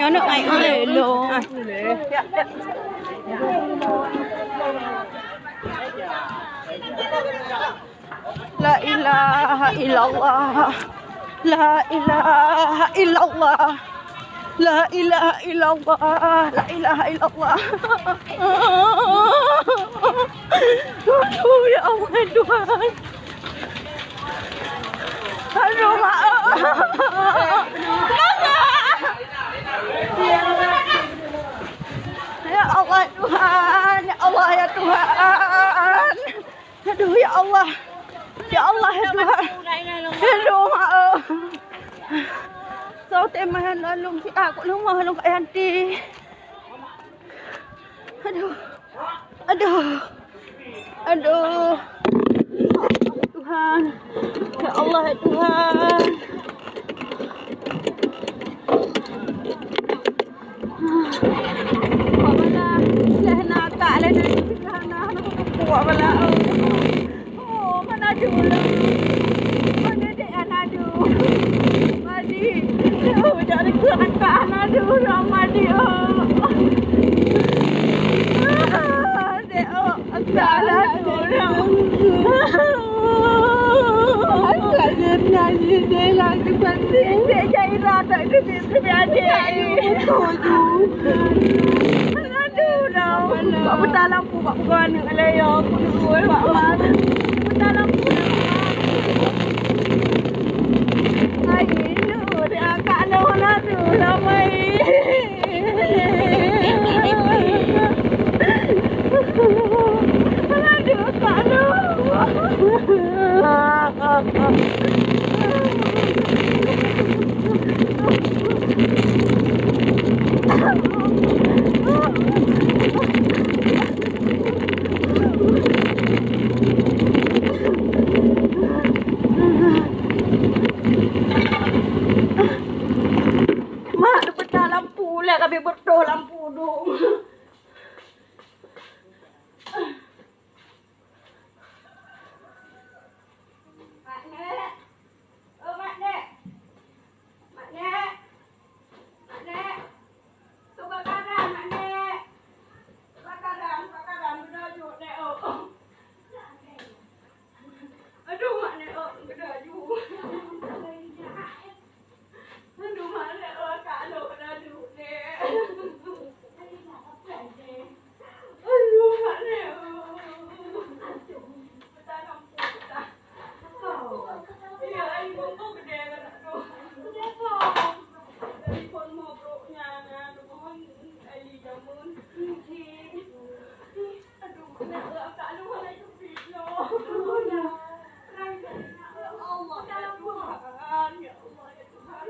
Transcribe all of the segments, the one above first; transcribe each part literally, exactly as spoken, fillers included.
Aneuk ai, ai, lo. La ilaha illallah. La ilaha illallah. La ilaha illallah. La ilaha illallah. Aduh, ya Allah, Tuhan. Aduh, Mak. Ya Allah, Tuhan. Ya Allah, ya Tuhan. Aduh, ya Allah. Ya Allah, ya Tuhan. Aduh, Mak. Soe teuma lôn, lôn, aku lemah, lôn, Kak Yanti. Aduh. Aduh. Aduh. Tuhan. Ya Allah, ya Tuhan. Wak bala, leh na kak, leh na, leh na, leh na, wak bala. Oh, mana dulu? Mana dek anak dulu? Madi. Oh, jadi kurang kak anak dulu, Madi, oh. Ah, dek, oh. Alah, alah, alah. Alah, alah, alah. Dek Jaira tak kena, kena adik. Aduh, dah. Bak peta lampu, bak peugah aneuk lé, ya, aku dulu, eh, bak man. Peta lampu, dah. Hai, lu, dah, Kak Noh, aduh, ramai. Mak, teupeucah lampu lé, ka habéh beutôh lampu dum. Mak Nek. Oh, Mak Nek. Mak Nek. Mak Nek. Kebakaran, Mak Nek. Kebakaran, kebakaran. Beuna jok, Nek, oh. Aduh, Mak Nek, oh, beuna jok. Aduh, Mak Nek, oh, Kak Lok dah duduk, Nek. Aduh, Mak Nek, oh. Peta lampu, peta. Ya, ai, lampu gede kan tu. Telepon mau broknya, nah, tu mohon, ai, jamun. Aduh, Mak Nek, oh, Kak Lok dah duduk, Lok. Ya Allah, ya Tuhan, ya Allah, ya Tuhan.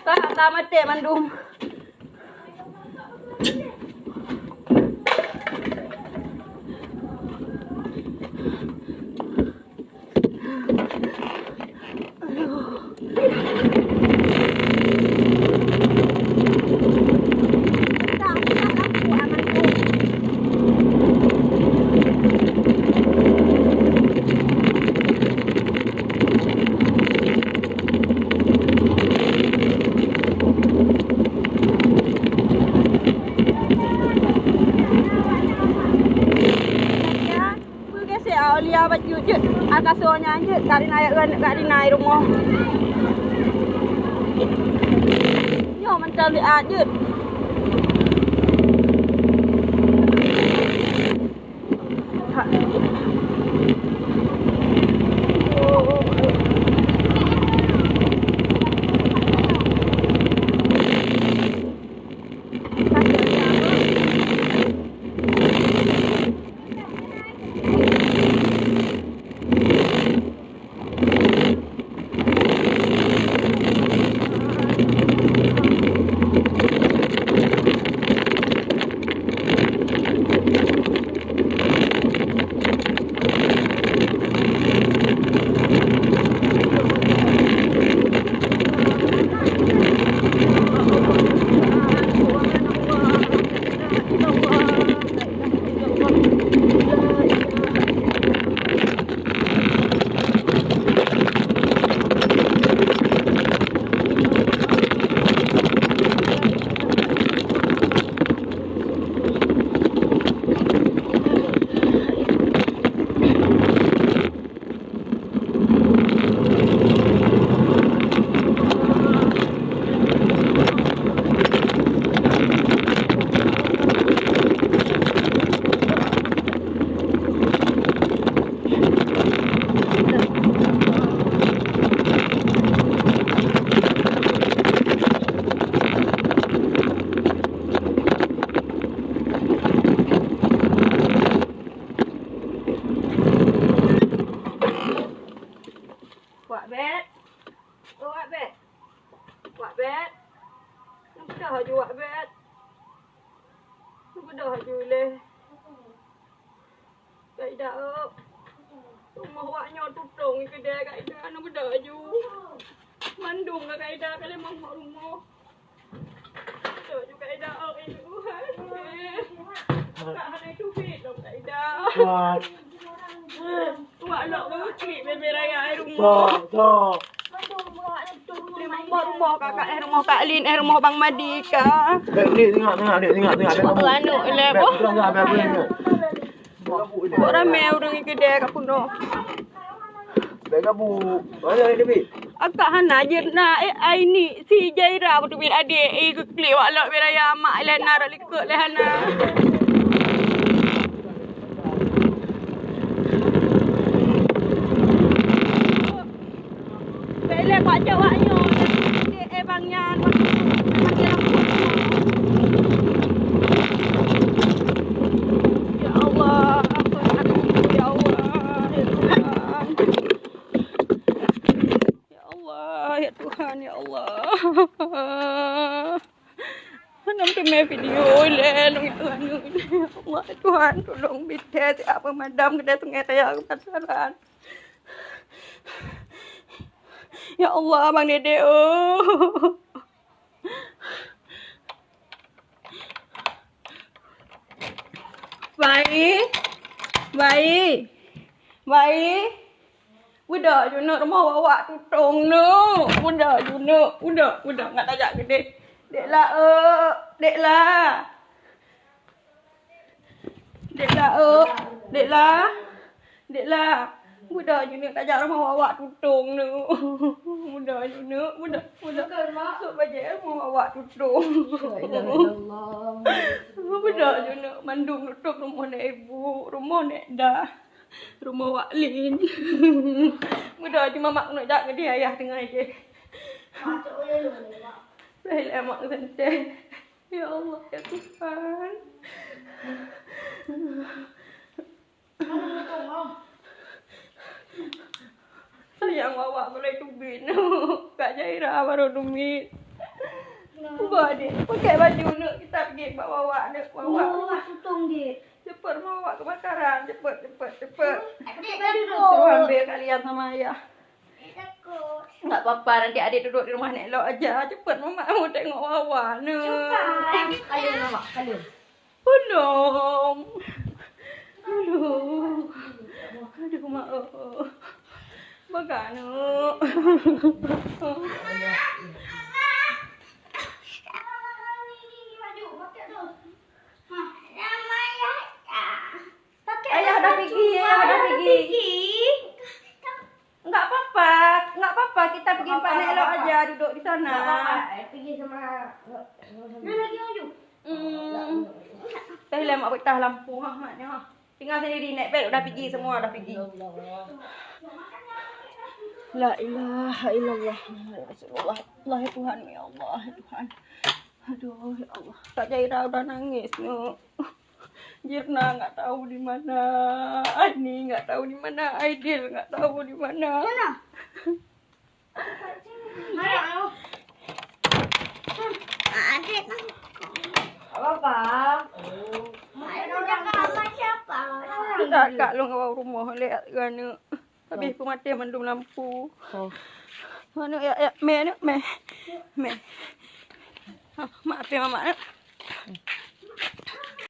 Ka, ka maté mandum. Peue gasek, ah, Aulia bak jeuet-jeuet, ah, kasoe nyan jeuet, Karina, ya, Karina rumoh. Nyoe mantong di, ah, jeuet. Wak bèk. Oh, wak bèk. Wak bèk. Nyan peugah laju wak bèk. Nyan peugah laju lé. Kak Ida, oh. Rumoh wak nyoe tutong keudè Kak Ida, nyan peugah laju. Mandum Kak Ida ka lheueh meuhok rumoh. Cok ju Kak Ida, oh, eh, Tuhan. Eh. Kak hana teubiet lom Kak Ida. Kuat. Wak lok beucit bebe raya, eh, rumoh. Cok, cok. Rumoh, rumoh kakak, eh, rumoh Kak Lin, eh, rumoh Bang Madi, Kak. Dek, dek, tengok, tengok, dek, tengok, tengok, dek, kamu. Anu, lé, dek, boh. Tengok, tengok, dek, dek, dek. Kok ramé ureueng keudè ka peunoh. Bèk gabuk. Mana ni, David? Akak hana jeuet na, eh, ai ni si Jaira beuteubiet adék, eh, geuklik wak lok bèk raya mak lé na rot likot lé hana. Bèk lé bak jaweueb nyoe, eh, bang nyan, bang nyan. Ya Allah, ampun aku, ya Allah, ya Tuhan. Ya Allah, ya Tuhan, ya Allah. Hana teumé video lé, lôn, ya Allah, ya Tuhan, tulông bit thèe, siat peumadam keudè sungai raya keupasaran. Ya Allah, Bang Dede, oh. Bai, Bai, Bai. Beudôh ju neuk, rumoh wak-wak tutong neuk. Beudôh ju neuk, beudôh, beudôh, ngat tajak keudeh. Dek la, eh, Dek la. Dek la, oh, Dek la, Dek la, beudôh ju neuk tajak rumoh wak-wak tutong neuk. Beudôh ju neuk, beudôh, beudôh. Sôk bajèe rumoh wak-wak tutong. La ilaha illallah. Beudôh ju neuk mandum tutong rumoh nèk ibu, rumoh nèk dah, rumoh wak lin. Beudôh ju mamak neuk jak keudeh ayah teungoh jih. Saya lemak sente. Ya Allah, ya Tuhan. Sayang wak-wak gulai teubiet. Kak Jaira baru teubiet. Cuba deh, pakai baju neuk kita pergi bak wak-wak neuk, wak-wak. Wak tutong deh. Cepet wak-wak kebakaran, cepet, cepet, cepet. Suruh ambil kalian sama ayah. Enggak apa-apa, nanti adik duduk di rumah Nek Lok aja. Cepet mamak mau tengok Wawa ni. Cepat. Kalian mamak, kalian. Belum. Aduh. Aduh, mak. Bagak ni. Ayah dah pergi, ayah dah pergi. Enggak apa-apa, enggak apa-apa. Kita pergi empat Nek Lok aja, duduk di sana. Enggak apa-apa, eh, pergi sama, sama, sama. Dia lagi maju. Hmm. Teh lem mak betah lampu ha, maknya ha. Tinggal sendiri Nek Bel udah pergi, semua udah pergi. La ilaha illallah Muhammad Rasulullah. Allah ya Tuhan, ya Allah ya Tuhan. Aduh ya Allah. Kak Jaira udah nangis ni. Jirna nggak tahu di mana, Aini nggak tahu di mana, Aidil nggak tahu di mana. Mana? Adik. Apa, Pak? Adik udah kamar siapa? Kak, Kak, lu nggak bawa rumah, lihat gana. Habis peumaté mandum lampu. Oh. Mana ya, ya, meh, meh. Meh. Ha, mak api mamak.